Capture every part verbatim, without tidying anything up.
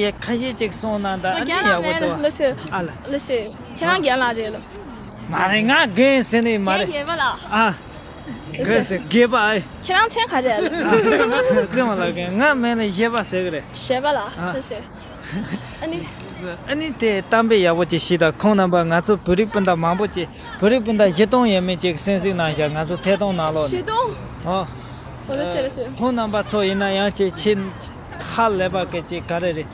ཡ་ཁ་ཤས་ཅིག་གསུངས་གནང་དང་། ཨ་ནི་ཡག་པོ་འདུག་ཨ། ལགས་སེ། ཨ་ལ། ལགས་སེ། ཁྱེད་རང་རྒན་ལགས་རེད་ལ། མ་རེད། ང་རྒན་ཟེར་ནི་མ་རེད། རྒན་ཡེ་པ་ལགས། ཨ། རྒན་ཟེར། རྒན་པ་ཨེ། ཁྱེད་རང་མཚན་ག་རེ་ལ། ཨ། བཙུན་མ་ལགས། རྒན། ང་མིང་ལ་ཡེ་པ་ཟེར་གི་རེད། ཡེ་པ་ལགས། ཨ། ལགས་སེ། ཨ་ནི། ཨ་ནི་དེ་གཏམ་དཔེ་ཡག་པོ་ཅིག་བཤད་དང་། ཁོང་རྣམ་པ་ང་ཚོ་བོད་རིགས་སྤུན་ཟླ་མང་པོ་ཅིག་བོད་རིགས་སྤུན་ཟླ་བཞི་སྟོང་ཡས་མས་ཅིག་གསན་གཟིགས་གནང་བཞག་ང་ཚོ་ཐད་གཏོང་ནང་ལོགས་ནས། བཞི་སྟོང་། ཨོ། ཨོ་ལགས་སེ། ལགས་སེ། ཁོང་རྣམ་པ་ཚོ་ཡིན་ན་ཡང་ཅིག་ཆེས་ཧ་ལས་པ་གི་ཅིག་ག་རེ་རེད།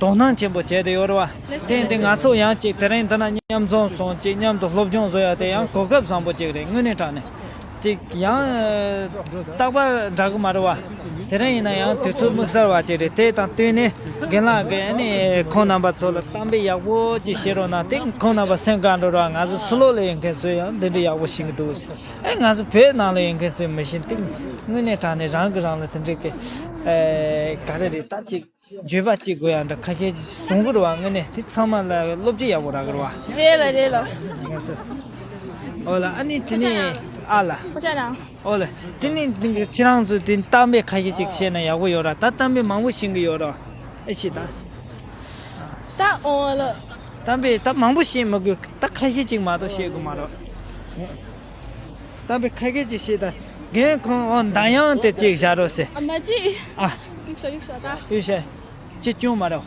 དོ་སྣང་ཆེན་པོ་བྱས་ཏེ་ཡོད་རེད་བ། ལགས་སེ། དེ་ཡིན་དུས་ང་ཚོ་ཡང་ཅིག་དེ་རིང་འདི་ན་མཉམ་འཛོམས་སོང་། ཅིག་མཉམ་དུ་སློབ་སྦྱོང་བཟོ་ཡ་དེ་ཡང་གོ་སྐབས་བཟང་པོ་ཅིག་རེད། དངོས་གནས་དྲང་གནས། ཅིག་ཡང་རྟག་པར་འདྲ་གི་མ་རེད་བ། དེ་རིང་ཡིན་ན་ཡང་དུས་ཚོད་དམིགས་བསལ་བ་ཅིག་རེད། དེ་དང་བསྟུན་ནས་རྒན་ལགས་ཀྱིས་ཨ་ནི་ཁོང་རྣམ་པ་ཚོ་ལ་གཏམ་དཔེ་ཡག་པོ་ཅིག་བཤད་རོགས་གནང་། དེ་ཁོང་རྣམ་པ་སེམས་དགའ་འགྲོ་རོགས། ང་ཚོ་ཕྱི་ལོགས་ལ་ཡོད་མཁན་ཚོས་ཡང་འདི་འདྲ་ཡག་པོ་ཤེས་ཀྱི་འདུག་ཟེར། ཨེ་ང་ཚོ་བོད་ནང་ལ་ཡོད་མཁན་ཚོས་མི་ཤེས། དེ་དངོས་གནས་དྲང་གནས་རང་གིས་རང་ལ་དེ་འདྲའི་གི་ཨེ་ག་རེ་རེད། ད་ཅིག་འགྱོད་པ་སྐྱེ་དགོས་ཡ་འདྲ་ཁ་ཤས་གསུང་གི་རེད་བ། དངོས་གནས་དེ་ཚང་མ་ལ་སློབ་ཁྲིད་ཡག་པོ་རག་གི་རེད་བ། རེད་ལ་རེད་ལ། ལགས་སོ། ཨོ་ལ། ཨ་ནི་དེ་ནས་ཨ་ལ། ཨོ་ལ། དེ་ནས་ཁྱེད་རང་ཚོས་དེ་གཏམ་དཔེ་ཁ་ཤས་ཅིག་བཤད་ན་ཡག་པོ་ཡོད་ར། ད་གཏམ་དཔེ་མང་པོ་ཤེས་ཀྱི་ཡོད་ར། ཨེ་ཤེས་ད། ད་ཨོ་ལ། གཏམ་དཔེ་ད་མང་པོ་བཤད་མི་དགོས། ད་ཁ་ཤས་ཅིག་མ་གཏོགས་བཤད་དགོས་མ་རེད། གཏམ་དཔེ་ཁ་ཤས་ཅིག་བཤད་ད། རྒན་ཁོང་ཨོ་མདའ་ཡང་དེ་ཅིག་བཞག་རོགས་ཟེར། ཨ་མ་ཅི། ཨ། གཡུག་ཤོག་གཡུག་ཤོག་ད། གཡུག་ཤོག་ཅི་སྐྱོན་མ་རེད།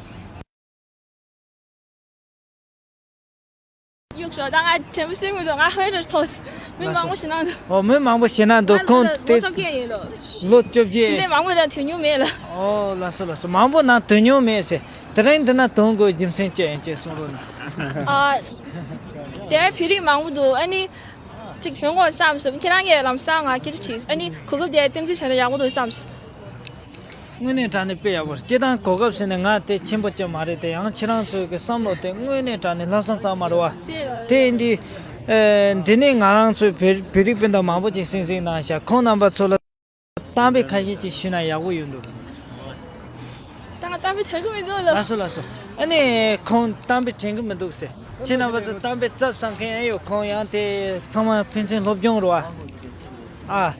གཡུག་ཤོག་ད། ང་དྲན་པ་གསོས་མི་འདུག་ང་ཧོན་རེར་ཐོག་མི་མང་པོ་ཞེ་ན་འདུག་ཨོ་མི་མང་པོ་ཞེ་ན་འདུག་ང་ཁོང་ལོ་དེ་ལོ་བཅོ་བརྒྱད་ཡིན་ལོ། ལོ་བཅོ་བརྒྱད། འདྲེ་མང་པོ་ལ་དོན་མྱོང་མེད་ལ། ཨོ་ལགས་སོ་ལགས་སོ། མང་པོ་ན་དོན་མྱོང་མེད་ཟེར། དེ་རིང་འདི་ན་དོན་དགོས་རྒྱུ་མཚན་ཅི་ཡིན་ཅེས་གསུང་རོགས་གནང་། ཨ། དེར་བོད་རིགས་མང་པོ་འདུག་ཨ་ནི། གཅིག་ཐོན་དགོས་བསམ་སོང་། ཁྱེད་རང་གིས་ལམ་སང་ང་སྐད་ཆ་དྲིས། ཨ་ནི་གོ་སྐབས་དེ་རྟེན་འབྲེལ་བྱས་ན་ཡག་པོ་འདུག་བསམ་སོང་། དངོས་གནས་དྲང་གནས་དཔེ་ཡག་པོ་རེད། སྤྱིར་བཏང་གོ་སྐབས་ཟེར་ནས་ང་དེ་ཆེན་པོ་ཅིག་མ་རེད་དེ། ཡང་ཁྱེད་རང་ཚོའི་གི་བསམ་བློ་དེ་དངོས་གནས་དྲང་གནས་ལྷག་བསམ་གཙང་མ་རེད་བ། དེ་ཡིན་དུས། ཨེ། འདི་ནས་ང་རང་ཚོའི་བོད་བོད་རིགས་སྤུན་ཟླ་མང་པོ་ཅིག་གསན་གཟིགས་གནང་ཤག་ཁོང་རྣམ་པ་ཚོ་ལ་གཏམ་དཔེ་ཁ་ཤས་ཅིག་ཞུས་ན་ཡག་པོ་ཡོང་འདུག་ད་ང་གཏམ་དཔེ་དྲན་གི་མི་འདུག་ལ། ལགས་སོ་ལགས་སོ། ཨ་ནི་ཁོང་གཏམ་དཔེ་དྲན་གི་མི་འདུག་ཟེར། ཁྱེད་རྣམ་པ་ཚོ་གཏམ་དཔེ་བཙལ་བསམ་མཁན་ཨེ་ཡོད། ཁོང་ཡང་དེ་ཚང་མ་ཕན་ཚུན་སློབ་སྦྱོང་རེད་བ། ཨ།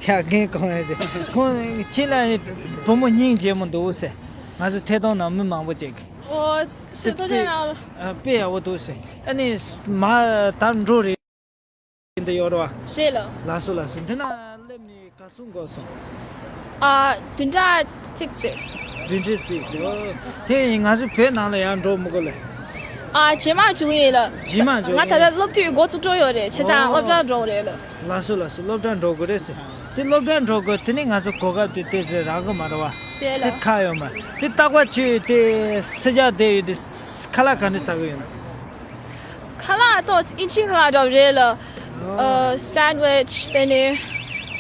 ཡ་རྒན་ཁོང་ཡ་ཟེར། ཁོང་ཁྱེད་ལ་བུ་མོ་སྙིང་རྗེ་མོ་འདུག་ཟེར། ང་ཚོ་ཐད་གཏོང་ནང་མི་མང་པོ་ཅིག་ཨོ་ཚེ་ཐོ་ཅན་ནང་ལ། དཔེ་ཡག་པོ་འདུག་ཟེར། ཨ་ནི་མ་ད་འགྲོ་རེད། འདི་ཡོད་རེད་བ། རེད་ལ། ལགས་སོ་ལགས་སོ། འདི་ན་སླེབས་ནས་ག་ཚོད་འགོར་སོང་། ཨ། བདུན་ཕྲག་གཅིག་ཙམ། བདུན་ཕྲག་གཅིག་ཙམ། ཨོ། དེ་ཡིན་ང་ཚོ་བོད་ནང་ལ་ཡང་འགྲོ་མི་དགོས་ལེ། ཨ། རྗེས་མ་འགྲོ་གི་ཡིན་ལ། རྗེས་མ་འགྲོ་ང་ད་ལྟ་སློབ་དུས་འགོ་བཙུགས་འགྲོ་ཡོད་རེད། བྱས་ཙང་ཨོ། སློབ་གྲྭ་འགྲོ་གི་རེད་ལ། ལགས་སོ་ལགས་སོ། སློབ་གྲྭ་འགྲོ་དགོས་རེད་ཟེར། དེ་སློབ་གྲྭ་འགྲོ་དགོས། དེ་ནས་ང་ཚོ་གོ་སྐབས་དེ་ཏོག་ཙམ་རག་གི་མ་རེད་བ། རེད་ལ། དེ་ཁག་ཡོད་མ་རེད། དེ་རྟག་པར་ཁྱོད་དེ་སེར་སྐྱ་བསྡད་ཡོད་དུས་ཁ་ལག་ག་འདྲ་ཟ་གི་ཡོད་ན། ཁ་ལག་ཏོག་ཙམ་ཨིན་ཇི་ཁ་ལག་འདྲ་པོ་རེད་ལ། ཨ། སན་ཝིཆ་དེ་ནས་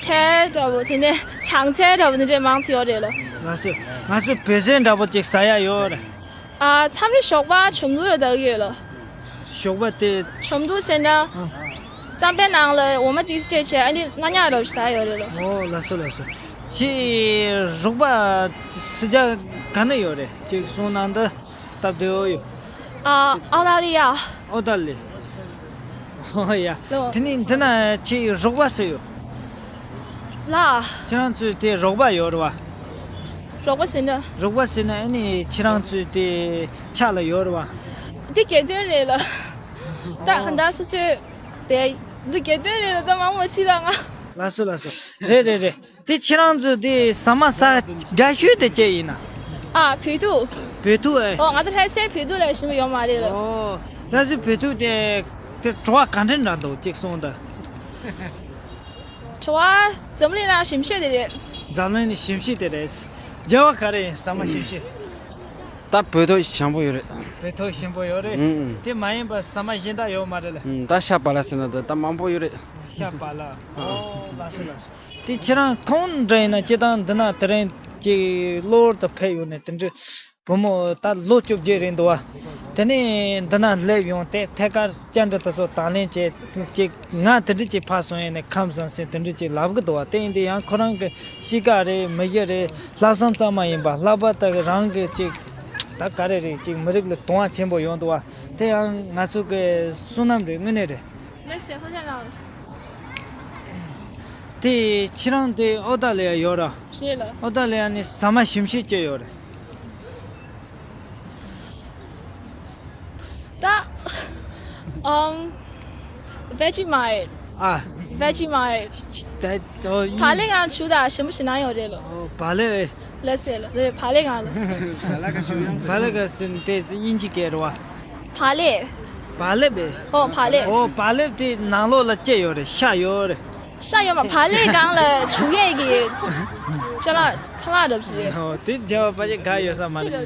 ཚལ་འདྲ་པོ། དེ་ནས་གྲང་ཚལ་འདྲ་པོ་འདི་འདྲས་མང་ཙམ་ཡོད་རེད་ལ། ང་ཚོ་ང་ཚོ་བོད་ཟས་འདྲ་པོ་ཅིག་ཟ་ཡ་ཡོད་རེད། ཨ། མཚམས་རེ་ཞོགས་པ་ཇོ་མདུན་ལ་ལྟ་གི་ཡོད་ལ། ཞོགས་པ་དེ། ཇོ་མདུན་ཟེར་ན། ཨ། རྩམ་པའི་ནང་ལ་འོ་མ་ཏིས་ཅེ་ཆེ། ཨ་ནི་སྔ་ཉག་རོ་ཟ་ཡོད་རེད་ལ། ཨོ་ལགས་སོ་ལགས་སོ། ཁྱེད་རོགས་པ་སུ་ཇ་ག་ནས་ཡོད་རེད་ཅིག་གསུང་གནང་ད། སྟབས་བདེ་བོ་ཡོད། ཨ། ཨ་ད་ལི་ཡ། ཨོ་ད་ལི། ཨོ་ཡ། ལོ། དེ་ནི་འདི་ན་ཁྱེད་རོགས་པ་སུ་ཡོད། ལ། ཁྱེད་རང་ཚོའི་དེ་རོགས་པ་ཡོད་རེད་བ། རོགས་པ་ཟེར་ན། རོགས་པ་ཟེར་ན་ཨ་ནི་ཁྱེད་རང་ཚོའི་དེ་ཕྱག་ལ་ཡོད་རེད་བ། འདི་དགེ་འདུན་རེད་ལ། ད་ག་འདྲ་སོ་སོའི་དེ་འདི་དགེ་འདུན་རེད་ལ། ད་མང་མོ་ཆི་ད་ང་། ལགས་སོ་ལགས་སོ། རེད་རེད་རེད། དེ་ཁྱེད་རང་ཚོ་དེ་ཟ་མ་ཟ་དགའ་ཤོས་དེ་ཅི་ཡིན་ན། ཨ། བོད་ཐུག་བོད་ཐུག་ཨེ། ཨོ་ང་ཚོ་ལྷ་སའི་བོད་ཐུག་ལས་ཞིམ་པོ་ཡོད་མ་རེད་ལ། ཨོ། ལྷ་སའི་བོད་ཐུག་དེ་དེ་བྲོ་བ་ག་འདྲ་འདྲ་འདུག་ཅིག་གསུངས་ད། བྲོ་བ་འཛམ་གླིང་ནང་ཞིམ་ཤོས་དེ་རེད། འཛམ་གླིང་ནས་ཞིམ་ཤོས་དེ་རེད། རྒྱལ་བ་ག་རེ་ཡིན་ཟ་མ་ཞིམ་ཤོས། ད་བོད་ཐུག་ཞིམ་པོ་ཡོད་རེད། བོད་ཐུག་ཞིམ་པོ་ཡོད་རེད། ཨུམ། དེ་མ་ཡིན་པ་ཟ་མ་གཞན་དག་ཡོད་མ་རེད་ལ། ཨུམ། ད་ཤ་བག་ལ་ཟེར་ན་ད་ད་མང་པོ་ཡོད་རེད། ཤ་བག་ལ། ཨོ་ལགས་སོ་ལགས་སོ། དེ་ཁྱེད་རང་ཁོང་འདྲ་ཡིན་ན་སྤྱིར་བཏང་འདི་ན་དེ་རིང་ཅིག་གློ་བུར་དུ་ཕེབས་ཡོང་ནས་དེ་འདྲའི་བུ་མོ་ད་ལོ་བཅོ་བརྒྱད་རེད་འདུག་བ། དེ་ནས་འདི་ན་སླེབས་ཡོང་སྟེ་ཐད་ཀར་བཅར་འདྲི་དེ་ཚོ་དང་ལེན་བྱས་ཅིག་ང་དེ་འདྲ་ཅིག་ཕར་སོང་ཡས་ནས་ཁམས་བཟང་སེ་དེ་འདྲ་ཅིག་ལབ་གི་འདུག་བ། དེ་ཡིན་དུས་ཡང་ཁོ་རང་གི་གཤིས་ཀ་རེད། མི་གཞི་རེད། ལྷག་བསམ་གཙང་མ་ཡིན་པ། ལྷག་པར་དུ་རང་གི་ཅིག་ད་ག་རེ་རེད། ཅིག་མི་རིགས་ལ་དུང་བ་ཆེན་པོ་ཡོང་འདུག་བ། དེ་ཡང་ང་ཚོ་གི་བསོད་ནམས་རེད། དངོས་གནས་རེད། ལགས་སེ། ཧོ་ཅང་ལགས། དེ་ཁྱེད་རང་དེ་ཨོ་ད་ལི་ཡ་ཡོད་ར། རེད་ལ། ཨོ་ད་ལི་ཡ་ནི་ཟ་མ་ཞིམ་ཤོས་ཅི་ཡོད་རེད། ད་ཨམ་Vegemite། ཨ། Vegemite། ད་ཨོ་ཡིན། བག་ལེབ་ང་ཆུ་ད་ཞིམ་པོ་ཞིག་ན་ཡོད་རེད་ལོ། ཨོ་བག་ལེབ། ལགས་སེ་ལོ་རེད། བག་ལེབ་ང་ལོ། བག་ལེབ་ག་ཟེར་དེ་དབྱིན་ཇི་སྐད་རེད་བ། བག་ལེབ། བག་ལེབ་བས། ཨོ་བག་ལེབ། ཨོ་བག་ལེབ་དེ་ནང་ལོགས་ལ་ཅི་ཡོད་རེད། ཤ་ཡོད་རེད། ཤ་ཡོད་མ། བག་ལེབ་སྒང་ལ་བྱུག་ཡས་ཀྱི་ཅ་ལག་ཁ་ལག་འདྲ་པོ་ཞིག་རེད། ཨོ་དེ་བྱ་བ་ཕལ་ཆེར་ག་ཡོད་ས་མ་རེད།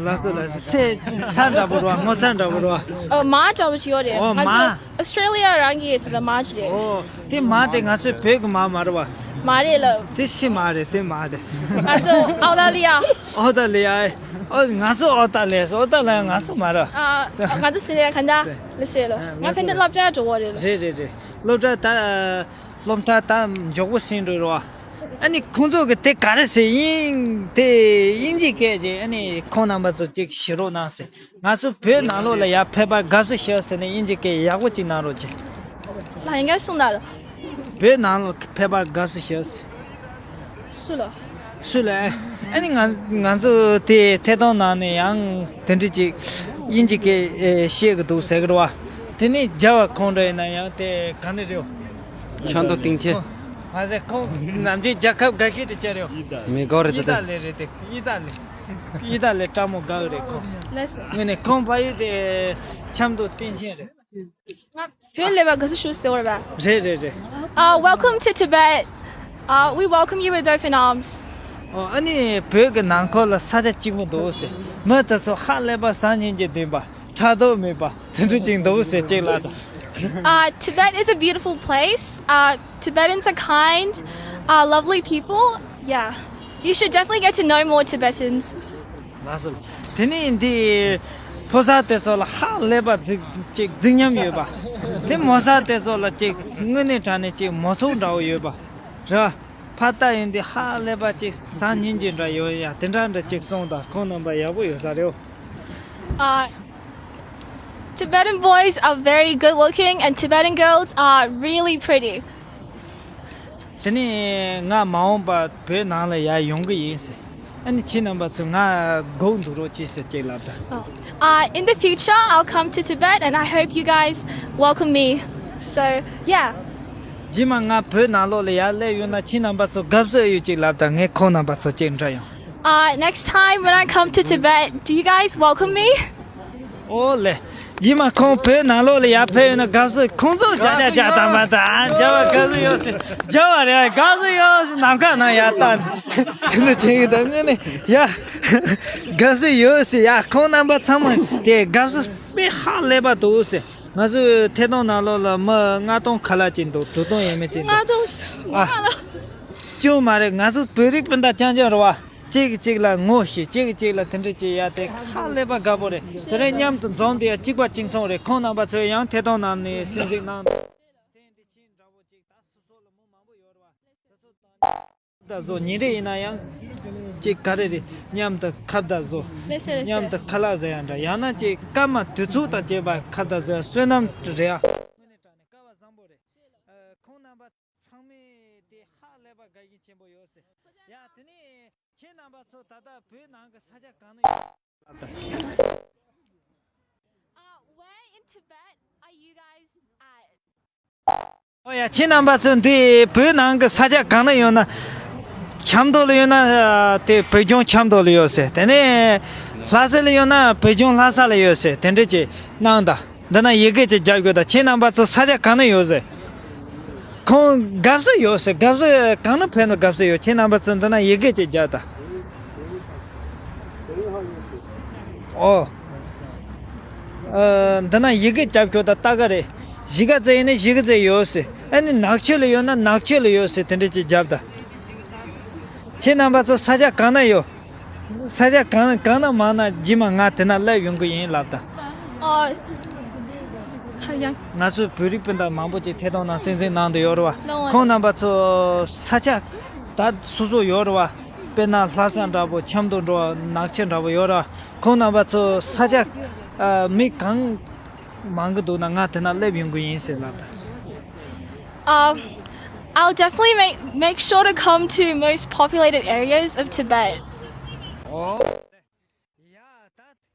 ལགས་སོ་ལགས་སོ། ཚེ་ཚ་འདྲ་པོ་རེད་བ། ངོ་ཚ་འདྲ་པོ་རེད་བ། ཨོ་མར་འདྲ་པོ་ཞིག་ཡོད་རེད། ཨོ་ང་ཚོ་མར། ཨོ་སི་ཊེ་ལི་ཡ་རང་གི་དེ་ལ་མར་ཞིག་རེད། ཨོ་དེ་མར་དེ་ང་ཚོའི་བོད་ཀྱི་མར་མ་རེད་བ། མ་རེད་ལབ། དེ་ཕྱི་མར་རེད། དེ་མར་དེ། ང་ཚོ་ཨོ་སི་ཊེ་ལི་ཡ། ཨོ་སི་ཊེ་ལི་ཡ། ཨོ་ང་ཚོ་ཨོ་སི་ཊེ་ལི་ཡ། ཨོ་སི་ཊེ་ལི་ཡ་ང་ཚོ་མ་རེད། ཨ་ང་ཚོ་སི་རི་ཡ། ག་འདྲ་ལགས་སེ་ལོ། ང་ཕན་ཚུན་སློབ་གྲྭ་འགྲོ་བ་རེད་ལོ། རེད་རེད་རེད། སློབ་གྲྭ་ད་སློབ་མཐར་ད་མགྱོགས་པོ་ཟིན་འགྲོ་རེད་བ། ཨ་ནི་ཁོང་ཚོ་གི་དེ་ག་རེ་ཟེར་ཡིན་དེ་དབྱིན་ཇི་སྐད་ཅིག་ཨ་ནི་ཁོང་རྣམ་པ་ཚོ་ཅིག་ཞུ་རོགས་གནང་ཟེར། ང་ཚོ་བོད་ནང་ལོགས་ལ་ཡར་ཕེབས་པར་དགའ་བསུ་ཞུ་ཟེར་ནས་དབྱིན་ཇི་སྐད་ཡག་པོ་ཅིག་གནང་རོགས་གྱིས། ལ་ཡིན་ག་གསུང་ད་ལ། བོད་ནང་ལ་ཕེབས་པར་དགའ་བསུ་ཞུ་ཟེར། སུ་ལ། སུ་ལ། ཨ་ནི་ང་ང་ཚོ་དེ་ཐད་གཏོང་ནང་ནས་ཡང་དེ་འདྲ་ཅིག་དབྱིན་ཇི་སྐད་ཨེ་བཤད་གི་འདུག་ཟེར་གི་རེད་བ། དེ་ནས་རྒྱ་བ་ཁོང་འདྲ་ཡིན་ན་ཡང་དེ་ག་ནས་རེད། ཆང་དང་སྟེང་ཆེ། ཁོང་མ་ཟད་ཁོང་ནམ་རྒྱུན་རྒྱལ་ཁབ་དགའ་ཤོས་དེ་ཅི་རེད། མེ་གོ་རེད་ཨི་ཏཱ་ལི་རེད་དེ། ཨི་ཏཱ་ལི། ཨི་ཏཱ་ལི་སྤྲང་མོ་དགའ་གི་རེད་ཁོང་། ལགས་སོ། ངོས་ནས་ཁོང་ཕ་ཡུལ་དེ་ཆབ་མདོ་སྟེང་ཆེན་རེད། ང་བོད་སླེབས་པར་དགའ་བསུ་ཞུ་ཟེར་བ་རེད་པ། རེད་རེད་རེད། Uh, welcome to Tibet. Uh, we welcome you with open arms. ཨོ་ཨ་ནི་བོད་ཀྱི་ནང་ཁུལ་ལ་ས་ཆ་གཅིག་པོ་འདུག་ཟེར། མི་དེ་ཚོ་ཧ་ལས་པ་བཟང་སྙིང་རྗེ་ལྡན་པ། ཕྲག་དོག་མེད་པ་དེ་འདྲ་ཅིག་འདུག་ཟེར་ཅིག་ལབ་དང་། Uh, Tibet is a beautiful place. Uh, Tibetans are kind, uh, lovely people. Yeah. You should definitely get to know more Tibetans. ལགས་སོ། དེ་ནས་འདི་ཕོ་གསར་དེ་ཚོ་ལ་ཧ་ལས་པ་རྫིག་ཅིག་རྫིག་ཉམས་ཡོད་པ། དེ་མོ་གསར་དེ་ཚོ་ལ་ཅིག་དངོས་གནས་དྲང་གནས་ཅིག་མོ་ཚོགས་འདྲ་བོ་ཡོད་པ་རེད། ཕར་ལྟ་ཡོང་དུས་ཧ་ལས་པ་ཅིག་བཟང་སྙིང་རྗེ་འདྲ་ཡོད་ཡ། དེ་འདྲ་འདྲ་ཅིག་གསུངས་དང་། ཁོང་རྣམ་པ་ཡག་པོ་ཡོད་ས་རེད། Uh, Tibetan boys are very good looking and Tibetan girls are really pretty. དེ་ནས་ང་མ་འོངས་པར་བོད་ནང་ལ་ཡར་ཡོང་གི་ཡིན་ཟེར། ཨ་ནི་ཁྱེད་རྣམ་པ་ཚོས་ང་སྒུག་འདུག་རོགས་གྱིས་ཟེར་ཅིག་ལབ་དང་། Oh. Uh, in the future, I'll come to Tibet and I hope you guys welcome me. So, yeah. རྗེས་མ་ང་བོད་ནང་ལོགས་ལ་ཡར་སླེབས་ཡོང་ན་ཁྱེད་རྣམ་པ་ཚོ་དགའ་བསུ་ཡོད་ཅིག་ལབ་དང་། ངས་ཁོང་རྣམ་པ་ཚོ་ཅིག་འདྲི་ཡོང་། Uh, next time when I come to Tibet, do you guys welcome me? ཨོ་ལེ། རྗེས་མ་ཁོང་བོད་ནང་ལོགས་ལ་ཡར་ཕེབས་ཡོང་ན་དགའ་བསུ་ཁོང་ཚོ་རྒྱ་རྒྱ་རྒྱ་དང་པ་དང་། རྒྱ་བ་དགའ་བསུ་ཡོད་ཟེར། རྒྱ་བ་རེད། དགའ་བསུ་ཡོད་ཟེར། ནམ་མཁའ་ནང་ཡར་བལྟས་ནས་དེ་འདྲ་བྱེད་ཀྱི་འདུག་དངོས་གནས་ཡ། དགའ་བསུ་ཡོད་ཟེར་ཡ། ཁོང་རྣམ་པ་ཚང་མ་དེ་དགའ་བསུ་དཔེ་ཧ་ལས་པ་འདུག་ཟེར། ང་ཚོའི་ཐད་གཏོང་ནང་ལོགས་ལ་མི་ལྔ་སྟོང་ཁ་ལག་ཅིག་འདུག་དྲུག་སྟོང་ཡས་མས་ཅིག་འདུག་ལྔ་སྟོང་ཨ། ལྔ་ལ། ཅུང་མ་རེད། ང་ཚོ་བོད་རིགས་སྤུན་ཟླ་རྐྱང་རྐྱང་རེད་བ། གཅིག་གིས་གཅིག་ལ་ངོ་ཤེས། གཅིག་གིས་གཅིག་ལ་དེ་འདྲ་བྱེད་ཡ་དེ་ཧ་ལས་པ་དགའ་པོ་རེད། དེ་རིང་མཉམ་དུ་འཛོམས་དེ་ཡ་གཅིག་པ་གཅིག་མཚུངས་རེད། ཁོང་རྣམ་པ་ཚོས་ཡང་ཐད་གཏོང་ནང་ནས་གསན་གཟིགས་གནང་། དེ་འདི་ཁྱེད་འདྲ་བོ་ཅིག་ད་སོ་སོ་ལ་མི་མང་པོ་ཡོད་རེད་བ། དེ་ཚོ་དང་། ཁ་བརྡ་བཟོ། ཉིན་རེ་ཡིན་ན་ཡང་ཅིག་ག་རེ་རེད། མཉམ་དུ་ཁ་བརྡ་བཟོ། ལགས་སེ་ལགས་སེ། མཉམ་དུ་ཁ་ལག་ཟ་ཡ་འདྲ། ཡང་ན་ཅིག་སྐར་མ་དུས་ཚོད་དང་བཅས་པ་ཁ་བརྡ་བཟོ་ཡ་བསོད་ནམས་རེད་ཨ། དངོས་གནས་དྲང་གནས་སྐལ་བ་བཟང་པོ་རེད། ཨ། ཁོང་རྣམ་པ་ཚང་མས་དེ་ཧ་ལས་པ་དགའ་ཞེན་ཆེན་པོ་ཡོད་ཟེར་ཡ། དེ་ནས་ཁྱེད་རྣམ་པ་ཚོ་ད་ལྟ་བོད་ནང་གི་ས་ཆ་གང་ན་ཡོད། Uh, where in Tibet are you guys at? ཨོ་ཡ། ཁྱེད་རྣམ་པ་ཚོ་འདི་བོད་ནང་གི་ས་ཆ་གང་ན་ཡོད་ན། ཆབ་མདོ་ལ་ཡོད་ན་དེ་བོད་ལྗོངས་ཆབ་མདོ་ལ་ཡོད་ཟེར། དེ་ནས་ལྷ་ས་ལ་ཡོད་ན་བོད་ལྗོངས་ལྷ་ས་ལ་ཡོད་ཟེར། དེ་འདྲ་ཅིག་གནང་དང་། འདི་ན་ཡི་གེ་ཅིག་རྒྱབ་དགོས་དང་། ཁྱེད་རྣམ་པ་ཚོ་ས་ཆ་གང་ན་ཡོད་ཟེར། ཁོང་དགའ་བསུ་ཡོད་ཟེར། དགའ་བསུ་གང་ན་ཕེབས་ན་དགའ་བསུ་ཡོད། ཁྱེད་རྣམ་པ་ཚོ་འདི་ན་ཡི་གེ་ཅིག་རྒྱབ་དང་། ཨོ། ཨ། འདི་ན་ཡི་གེ་རྒྱབ་ཁྱོད་ད་ལྟ་ག་རེད། གཞིས་ཀ་རྩེ་ཡིན་ན་གཞིས་ཀ་རྩེ་ཡོད་ཟེར། ཨ་ནི་ནག་ཆུ་ལ་ཡོད་ན་ནག་ཆུ་ལ་ཡོད་ཟེར། དེ་འདྲ་ཅིག་རྒྱབ་དང་། ཁྱེད་རྣམ་པ་ཚོ་ས་ཆ་གང་ན་ཡོད། ས་ཆ་གང་གང་ན་མང་ན་རྗེས་མ་ང་དེ་ན་སླེབས་ཡོང་གི་ཡིན་ལབ་དང་། ཨོ། ཁ་ཡ། ང་ཚོའི་བོད་རིགས་སྤུན་ཟླ་མང་པོ་ཅིག་ཐད་གཏོང་ནང་གསན་གཟིགས་གནང་དུ་ཡོད་རེད་བ། ལོང་བ། ཁོང་རྣམ་པ་ཚོ་ས་ཆ་ད་སོ་སོ་ཡོད་རེད་བ། དཔེར་ན་ལྷ་ས་འདྲ་པོ། ཆབ་མདོ་འགྲོ་བ། ནག་ཆུ་འདྲ་པོ་ཡོད་རེད་བ། ཁོང་རྣམ་པ་ཚོ་ས་ཆ་ཨ་མི་གང་མང་གི་འདུག་ན་ང་དེ་ན་སླེབས་ཡོང་གི་ཡིན་ཟེར་ལབ་དང་། Um, I'll definitely make, make sure to come to most populated areas of Tibet. ཨོ། ཡ་ད།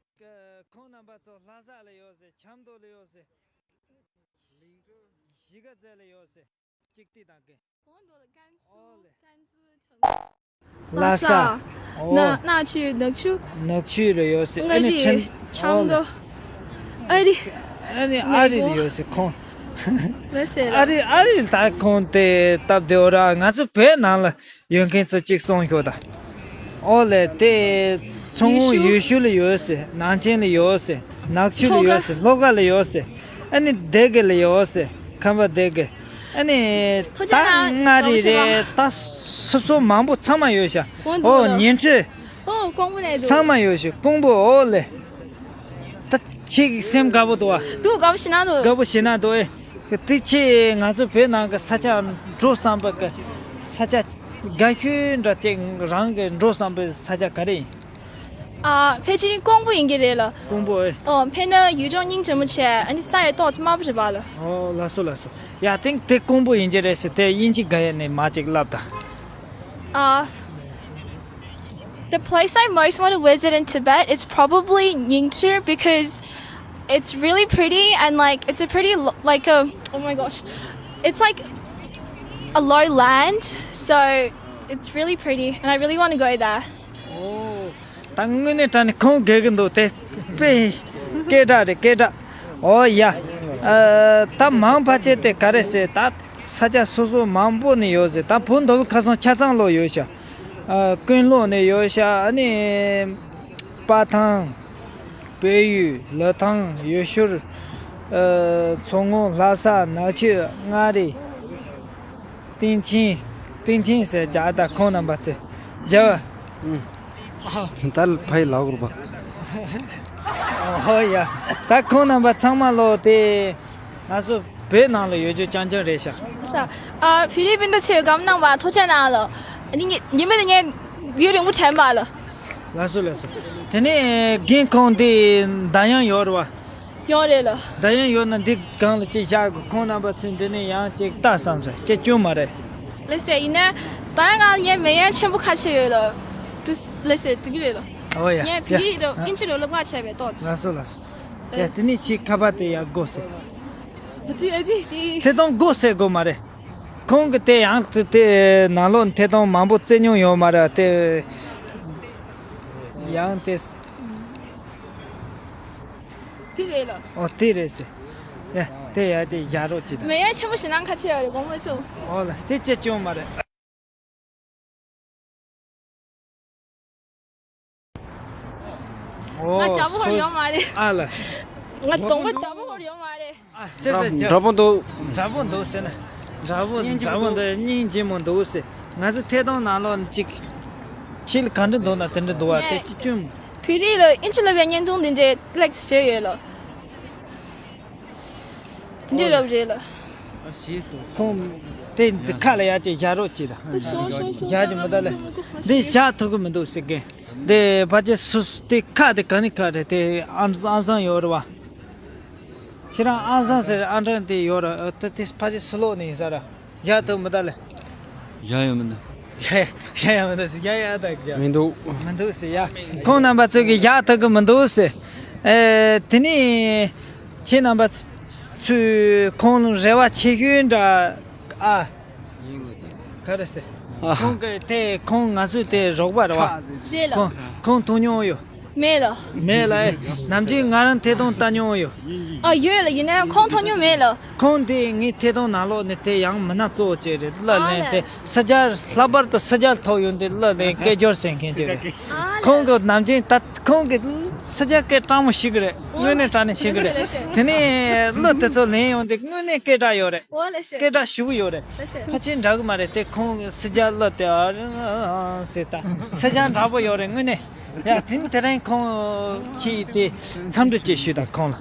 ཁོང་རྣམ་པ་ཚོ་ལྷ་ས་ལ་ཡོད་ཟེར། ཆབ་མདོ་ལ་ཡོད་ཟེར། གཞིས་ཀ་རྩེ་ལ་ཡོད་ཟེར། གཅིག་ཏི་དང་གན། ལྷ་ས། ཨོ། ནག་ཆུ། ནག་ཆུ། ནག་ཆུ་ལ་ཡོད་ཟེར། ཨ་ནི་ཆེན། ཆབ་མདོ། ཨ་རི། ཨ་ནི་ཨ་རི་ལ་ཡོད་ཟེར་ཁོང་། ལ་ཟེར། ཨ་རི་ཨ་རི་ད་ཁོང་དེ་སྟབས་བདེ་བོ་ར། ང་ཚོ་བོད་ནང་ལ་ཡོད་མཁན་ཚོ་གཅིག་གསུངས་ཤོག་ད། ཨོ་ལེ་དེ་མཚོ་སྔོན་ཡུལ་ཤུལ་ལ་ཡོད་ཟེར། ནང་ཆེན་ལ་ཡོད་ཟེར། ནག་ཆུ་ལ་ཡོད་ཟེར། ལྷོ་ཁ་ལ་ཡོད་ཟེར། ཨ་ནི་སྡེ་དགེ་ལ་ཡོད་ཟེར། ཁམས་པ་སྡེ་དགེ། ཨ་ནི་ད་མངའ་རིས་རེད། ད་སོ་སོ་མང་པོ་ཚང་མ་ཡོད་ཤག་ཨོ་ཉིང་ཁྲི། ཨོ་ཀོང་པོ་ནས་འདུག་ཚང་མ་ཡོད་ཤག་ཀོང་པོ། ཨོ་ལེ། ད་ཁྱེད་ཀྱི་སེམས་དགའ་པོ་འདུག་ཨ། འདུག་དགའ་པོ་ཞེ་ན་འདུག་དགའ་པོ་ཞེ་ན་འདུག་ཨེ། དེ་ཁྱེད་ང་ཚོ་བོད་ནང་གི་ས་ཆ་འགྲོ་བསམ་པ་གི་ས་ཆ་དགའ་ཤོས་འདྲ་ཅིག་རང་གི་འགྲོ་བསམ་པའི་ས་ཆ་ག་རེ་ཡིན། ཨ། ཕལ་ཆེར་ཀོང་པོ་ཡིན་གྱི་རེད་ལ། ཀོང་པོ་ཨེ། ཨོ། དཔེར་ན་ཡུལ་ལྗོངས་སྙིང་རྗེ་མོ་བྱས། ཨ་ནི་ས་ཡི་ཏོག་ཙམ་དམར་པོ་རེད་པ་ལ། ཨོ་ལགས་སོ་ལགས་སོ། ཡ་དེང་དེ་ཀོང་པོ་ཡིན་གྱི་རེད་ཟེར་དེ་དབྱིན་ཇི་དགའ་ཡས་ནས་མ་ཅིག་ལབ་ད། Uh, the place I most want to visit in Tibet is probably Nyingchi because it's really pretty and like it's a pretty lo- like a oh my gosh, it's like a low land, so it's really pretty and I really want to go there. ཨོ། ད་དངོས་གནས་དྲང་གནས་ཁོང་དགའ་གི་འདུག་དེ་དཔེ་སྐད་གྲགས་རེད་སྐད་གྲགས། ཨོ་ཡ། ཨ། ད་མང་ཕལ་ཆེར་དེ་ག་རེ་ཟེར། ད་ས་ཆ་སོ་སོ་མང་པོ་ནས་ཡོད་ཟེར། ད་བོད་མདོ་དབུས་ཁ་སང་ཆ་ཚང་ལོག་ཡོད་ཤག་ཨ། ཀུན་ལོག་ནས་ཡོད་ཤག་ཨ་ནི་སྤ་ཐང་། བལ་ཡུལ། ལི་ཐང་། ཡུལ་ཤུལ། ཨ། མཚོ་སྔོན། ལྷ་ས། ནག་ཆུ། མངའ་རིས། སྟེང་ཆེན། སྟེང་ཆེན་ཟེར་རྒྱ་ད་ཁོང་རྣམ་པ་ཚོས་རྒྱ་བ། ད་ཕ་ཡི་ལག་རུ་པ། ཨོ་ཡ། ད་ཁོང་རྣམ་པ་ཚང་མ་ལོ་དེ་ང་ཚོ་བོད་ནང་ལ་ཡོད་རྒྱུ་རྐྱང་རྐྱང་རེད་ཤག་ཨ། ཕི་ལི་པིན་དུ་ཆེ་སྒམ་ནང་བ་ཐོ་ཆེ་ནང་ལ། ཉི་མ་ཉི་མ་ཡུན་རིང་པོ་དྲན་པ་ལ། ལགས་སོ་ལགས་སོ། དེ་ནས་རྒན་ཁོང་དེ་ད་ཡང་ཡོད་རེད་བ། ཡོད་རེད་ལ། ད་ཡང་ཡོད་ན་འདི་སྒང་ལ་ཅིག་བཞག་གི་ཁོང་རྣམ་པ་ཚོས་འདི་ནས་ཡང་ཅིག་ལྟ་བསམ་ཟེར་ཅིག་བྱུང་མ་རེད། ལགས་སེ། ཡིན་ན་ད་ང་ངའི་མེ་ཡང་ཆེན་པོ་ཁ་ཤས་ཡོད་ལ། དུ་ལགས་སེ་འགྲིག་གི་རེད་ལ། ཨོ་ཡ། ངས་བི་ཡ་ཡིག་དང་ཨིན་ཇི་ལ་སློབ་ཁ་བྱས་པའི་ཏོག་ཙམ། ལགས་སོ་ལགས་སོ། ཡ་དེ་ནས་ཁྱེད་ཁ་པར་དེ་ཡར་སྒོ་ཟེར། ཨ་ཙི་ཨ་ཙི་དེ། ཐད་གཏོང་སྒོ་ཟེར་དགོས་མ་རེད། ཁོང་གི་དེ་ཡང་དེ་དེ་ནང་ལོགས་ཐད་གཏོང་མང་པོ་བཙལ་མྱོང་ཡོད་མ་རེད་དེ། ཡང་དེ། དེ་རེད་ལ། ཨོ་དེ་རེད་ཟེར། ཡ་དེ་ཡ་དེ་བཞག་རོགས་གྱིས་དང་། མེ་ཡ་ཆེན་པོ་ཞེ་ནང་ཁ་ཆེ་ཡ་རེད་དགོངས་པ་སོང་། ཨོ་ལ་དེ་ཅི་བྱུང་མ་རེད། ཨོ། ང་དྲ་པོ་ཧོར་ཡོད་མ་རེད། ཨ་ལ། ང་གདོང་པ་དྲ་པོ་ཧོར་ཡོད་མ་རེད། ཨ་ཅེ་ཟེར་ཅེ། དྲ་པོ་འདུག་དྲ་པོ་འདུག་ཟེར་ན། དྲ་པོ་དྲ་པོ་འདུག་སྙིང་རྗེ་མོ་འདུག་ཟེར། ང་ཚོ་ཐད་གཏོང་ནང་ལོགས་ནས་ཅིག་ཕྱི་ལ་ག་འདྲ་འདུག་ན་དེ་འདྲ་འདུག་བ་དེ་ཅི་བྱུང་། བོད་རིགས་ལ་ཨིན་ཇི་ལབ་པའི་བརྙན་ཐུང་འདི་འདྲའི་ལེགས་བཟོས་ཡོད་ལ། དེ་འདྲའི་ལབ་རེད་ལ། ཁོང་དེ་འདི་ཁ་ལ་ཡ་ཅིག་བཞག་རོགས་གྱིས་དང་། ཤོག་ཤོག་ཤོག་ཡ་ཅིག་མི་ད་ལེ། འདི་བཞག་ཐུབ་ཀྱི་མི་འདུག་ཟེར་གི། འདི་ཕ་ཅེ་སུ་སུ་དེ་ཁ་དེ་ག་ནི་ཁ་རེད་དེ། ཨང་ཨང་སང་ཡོད་རེད་བ། ཁྱེད་རང་ཨང་སང་ཟེར་ཨང་གྲངས་དེ་ཡོད་རེད། ཨ་དེ་དེ་ཕ་ཅེ་སུ་ལོག་ནས་ཡིན་ས་ར། ཡ་ཐུབ་མི་ད་ལེ། ཡ་ཡ་མི་འདུག་ཡ་ཡ་མི་འདུག་ཟེར། ཡ་ཡ་ད་ཡ། མི་འདུག་མི་འདུག་ཟེར་ཡ། ཁོང་རྣམ་པ་ཚོས་གི་ཡ་ཐུབ་གི་མི་འདུག་ཟེར། ཨེ་དེ་ནི་ཁྱེད་རྣམ་པ་ཚོས་ཁོང་ལ་རེ་བ་ཆེ་ཤོས་འདྲ། ཨ། ག་རེ་ཟེར། ཨ། ཁོང་གི་དེ་ཁོང་ང་ཚོའི་དེ་རོགས་པ་རེད་བ། རེད་ལ། ཁོང་ཁོང་མཐོང་མྱོང་ཡོད། མེད་ལ། མེད་ལ་ཨེ། ནམ་རྒྱུན་ང་རང་ཐད་གཏོང་ལྟ་མྱོང་ཡོད། ཨ་ཡོད་ལ། ཡིན་ན་ཡང་ཁོང་མཐོང་མྱོང་མེད་ལ། ཁོང་དེ་ངའི་ཐད་གཏོང་ནང་ལོགས་ནས་དེ་ཡང་མི་སྣ་གཙོ་བོ་བྱས་རེད། གླུ་ཨ་ལེན་ལ། དེ་སུ་ཇཱ་ལྷག་པར་དུ་སུ་ཇཱ་ཐོག་ཡོང་དེ་གླུ་ལེན་སྐད་སྦྱོར་བྱེད་མཁན་ཅིག་རེད། ཨ་ལ། ཁོང་གི་ནམ་རྒྱུན་ད་ཁོང་གི་སུ་ཇཱ་སྐད་གྲགས་མོ་ཞིག་རེད། དངོས་གནས་དྲང་གནས་ཞིག་རེད། ལགས་སེ། དེ་ནས་གླུ་དེ་ཚོ་ལེན་ཡོང་དེ་དངོས་གནས་སྐད་གྲགས་ཡོད་རེད། ཨོ་ལགས་སེ། སྐད་གྲགས་ཞེ་པོ་ཡོད་རེད། ལགས་སེ། ཕལ་ཆེར་འདྲ་གི་མ་རེད་དེ། ཁོང་སུ་ཇཱ་གླུ་དེ་ཨ་ཟེར་ད་སུ་ཇཱ་འདྲ་པོ་ཡོད་རེད་དངོས་གནས། ཡ་དེ་ནི་དེ་རིང་ཁོང་ཁྱེད་དེ་འཚམས་འདྲི་ཅིག་ཞུས་དང་ཁོང་ལ།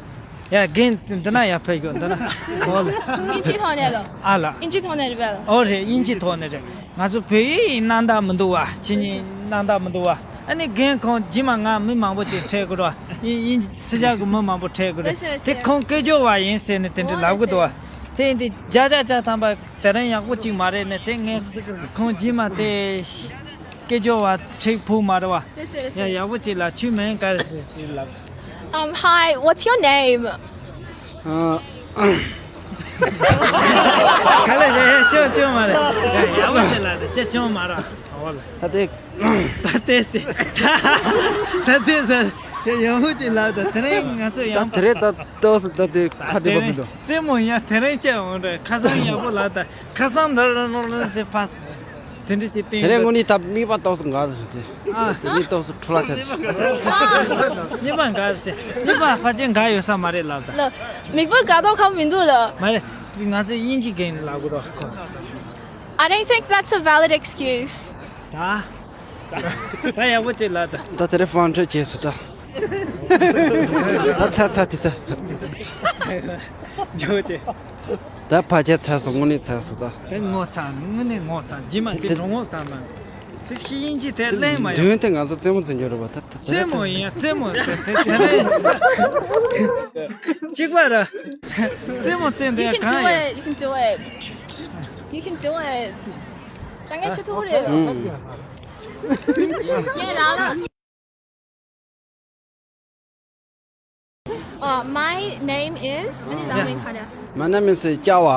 ཡ་རྒན་འདི་ན་ཡར་ཕེབས་ཤོག་འདི་ན། ཨོ་ལེ། ཨིན་ཇི་ཐོག་ནས་ལོ། ཨ་ལ། ཨིན་ཇི་ཐོག་ནས་རེད་པས་ལ། ཨོ་རེད། ཨིན་ཇི་ཐོག་ནས་རེད། ང་ཚོ་བོད་ཡིག་གནང་སྟངས་མི་འདུག་བ། ཁྱེད་གཉིས་གནང་སྟངས་མི་འདུག་བ། ཨ་ནི་རྒན་ཁོང་རྗེས་མ་ང་མི་མང་པོ་ཅིག་འཕྲད་དགོས་རེད་བ། ཨིན་ཨིན་ཇི་སུ་ཇཱ་གི་མི་མང་པོ་འཕྲད་དགོས་རེད། ལགས་སེ། དེ་ཁོང་སྐད་སྦྱོར་བ་ཡིན་ཟེར་ནས་དེ་འདྲ་ལབ་གི་འདུག་བ། དེ་ཡིན་དུས་བརྒྱ་ཆ་བརྒྱ་ཐམ་པ་དེ་རིང་ཡག་པོ་ཅིག་མ་རེད་ནས་དེ་ངས་ཁོང་རྗེས་མ་དེ་སྐད་སྦྱོར་བ་ཁྲིག་ཕུག་མ་རེད་བ། ལགས་སེ་ལགས་སེ། ཡ་ཡག་པོ་ཅིག་ལ་ཆུ་མིང་ག་རེ་ཟེར་ཟེར་ལབ། Um, hi, what's your name? ག་ལེ་ཡ་ཡ་ཅོ་ཅོ་མ་རེད། ཡ་ཡ་བ་ཅེ་ལ་དེ་ཅེ་ཅོ་མ་ར། ཨོ་ལ། ད་དེ། ད་དེ་སེ། ད་དེ་སེ། དེ་ཡ་བ་ཅེ་ལ་དེ་དེ་རིང་ང་ཚོ་ཡང་། ད་དེ་རེད། ད་ཏོག་སེ་ད་དེ་ཁ་དེ་བབ་མི་འདུག་རྩེད་མོ་ཡ་དེ་རིང་ཅེ་འོང་རེད། ཁ་སང་ཡག་པོ་ལ་ད་ཁ་སང་ར་ར་ར་ར་སེ་ཕ་སེ། དེ་འདྲ་ཅིག་བསྟན་དེ་རིང་དངོས་གནས་ད་མིག་པ་ཏོག་ཙམ་འགག་ཟེར་ཏེ། ཨ། དེ་ནས་ཏོག་ཙམ་འཕྲོ་བརླག་ཐེབས་སོང་། མིག་པ་འགག་ཟེར། མིག་པ་ཕལ་ཆེར་འགག་ཡོད་ས་མ་རེད་ལབ་ད། ལ། མིག་པ་འགག་མདོག་ཁ་པོ་མི་འདུག་ལ། མ་རེད། ང་ཚོས་དབྱིན་ཇི་རྒན་ལབ་དགོས་རོགས་ཁོ། I don't think that's a valid excuse. ད། ད་ཡག་པོ་ཅིག་ལབ་ད། ད་དེ་རིང་ཧྥང་ཁྲོས་བྱས་སོང་ད། ད་ཚ་ཚ་དེ་ད། ཇོ་ཅེ། ད་ཕ་ཁྱ་ཚ་སོང་། དངོས་གནས་ཚ་སོང་ད། དེ་ངོ་ཚ་དངོས་གནས་ངོ་ཚ་རྗེས་མ་དེ་རོ་ངོ་ཚ་མ། དེ་ཤི་དབྱིན་ཇི་དེ་གླེང་མ་ཡོང་། མདུན་དེ་ང་ཚོ་རྩེད་མོ་རྩེ་འཇོག་རེད་པ་ད་ད་རྩེད་མོ་ཡིན་ཡ་རྩེད་མོ་དེ་དེ་དེ་རེད། གཅིག་པ་ར། རྩེད་མོ་རྩེ་འདི་You can གང་do ཡིན། It. You can do it. You can do it. རང་ངས་ཤི་ཐུབ་རེད། ཡེ་རང་ལ། Uh, my name is. ཨ་ནི་ལ་མིང་ག་རེ། My name is Kyawa.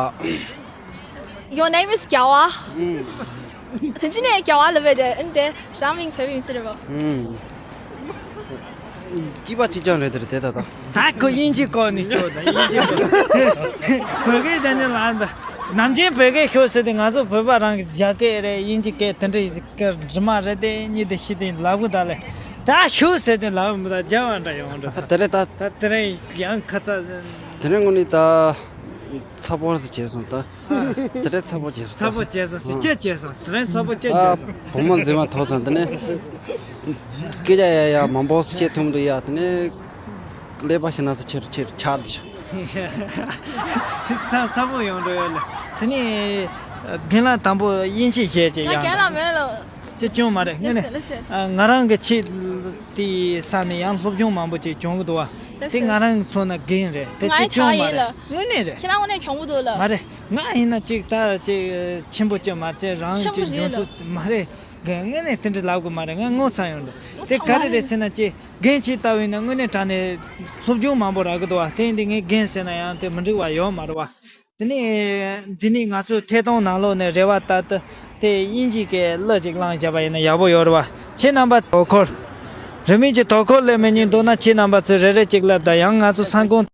Your name is Kyawa. ཨུམ། དེ་ཅི་ནས་Kyawa ལབ་པས་དེ། ཨན་དེ་རང་མིང་བོད་མིང་ཟེར་བ། ཨུམ། སྐྱིད་པ་ཅིག་ཀྱང་རེད་དེ་རེད་དེ་ད་ད། ད་ཁོ་དབྱིན་ཇི་བཀོལ་ནས་ཤོག་ད་དབྱིན་ཇི་བཀོལ། བོད་སྐད་དེ་ནི་ལ་ད། ནམ་རྒྱུན་བོད་སྐད་ཤོག་ཟེར་ཏེ་ང་ཚོ་བོད་པ་རང་གི་རྒྱ་སྐད་རེད། དབྱིན་ཇི་སྐད་དེ་འདྲ་སྐད་རྫུན་མ་རེད་དེ་གཉིས་དེ་ཤི་དེ་ལབ་གི་ད་ལེ། ད་ཤོག་ཟེར་ཏེ་ལབ་མི་ད་རྒྱ་བ་འདྲ་ཡོང་འདྲ། ད་དེ་རེད་ད། ད་དེ་རིང་ཡང་ཁ་ཚ། དེ་རིང་དངོས་གནས་ད་ཚ་པོ་ཟིག་བྱས་སོང་ད། དེ་རིང་ཚ་པོ་བྱས་སོང་། ཚ་པོ་བྱས་སོང་ཟེར་ཅེས་བྱས་སོང་། དེ་རིང་ཚ་པོ་ཅེས་ད་བྱས་སོང་། བུ་མོ་མཛེས་མ་ཐོག་ཚང་དེ་ནས་སྐད་ཆ་ཡ་ཡ་མང་པོ་བཤད་ཐུབ་འདུག་ཡ། དེ་ནས་ཀླད་པ་ཤི་ན་ས་ཆེར་ཆེར་ཆགས་འདུག་ཚ་ཚ་པོ་ཡོང་འགྲོ་ཡོད་ལ། དེ་ནས་རྒན་ལགས་དང་པོ་དབྱིན་ཇི་བཤད་ཅེས་ཡ། ང་རྒན་ལགས་མེད་ལ། ཅི་བྱུང་མ་རེད་དངོས་གནས། Listen, listen. ཨ། ང་རང་གི་ཆེད་དེའི་ས་ནས་ཡང་སློབ་སྦྱོང་མང་པོ་ཅིག་བྱུང་གི་འདུག་བ། དེ་ང་རང་ཚོ་ན་རྒན་རེད་དེ་ཅི་བྱུང་མ་རེད། དངོས་གནས་རེད། ཁྱེད་རང་དངོས་གནས་གྱོང་པོ་འདུག་ལ། མ་རེད། ང་ཡིན་ན་ཅིག་ད་ཅིག་ཆེན་པོ་ཅིག་མ་བྱས་རང་ཆེན་པོ་གི་རེད་འཇོན་ལ། ཚོད་མ་རེད། རྒན་དངོས་གནས་དེ་འདྲ་ལབ་དགོས་མ་རེད། ང་ངོ་ཚ་ཡོང་འདུག་དེ་ག་རེ་རེད་ཟེར་ན་ཅིག་རྒན་ཅིག་ལྟ་བུ་ཡིན་ན་དངོས་གནས་དྲང་གནས་སློབ་སྦྱོང་མང་པོ་རག་གི་འདུག་བ། དེ་ཡིན་དུས་ངས་རྒན་ཟེར་ན་ཡང་དེ་མི་འགྲིག་པ་ཡོད་མ་རེད་བ། དེ་ནས་འདི་ནས་ང་ཚོས་ཐད་གཏོང་ནང་ལོགས་ནས་རེ་བ་ལྟར་དུ་དེ་དབྱིན་ཇིའི་སྐད་གླུ་ཅིག་བླངས་བྱས་པ་ཡིན་ན་ཡག་པོ་ཡོད་རེད་བ། ཁྱེད་རྣམ་པ་དོ་ཁུར། རིན་མེད་ཀྱི་དོ་ཁུར་ལས་མི་ཉན་འདུག་ན་ཁྱེད་རྣམ་པ་ཚོས་རེ་རེ་གཅིག་ལབ་དང་། ཡང་ང་ཚོ་ས་ཁོངས་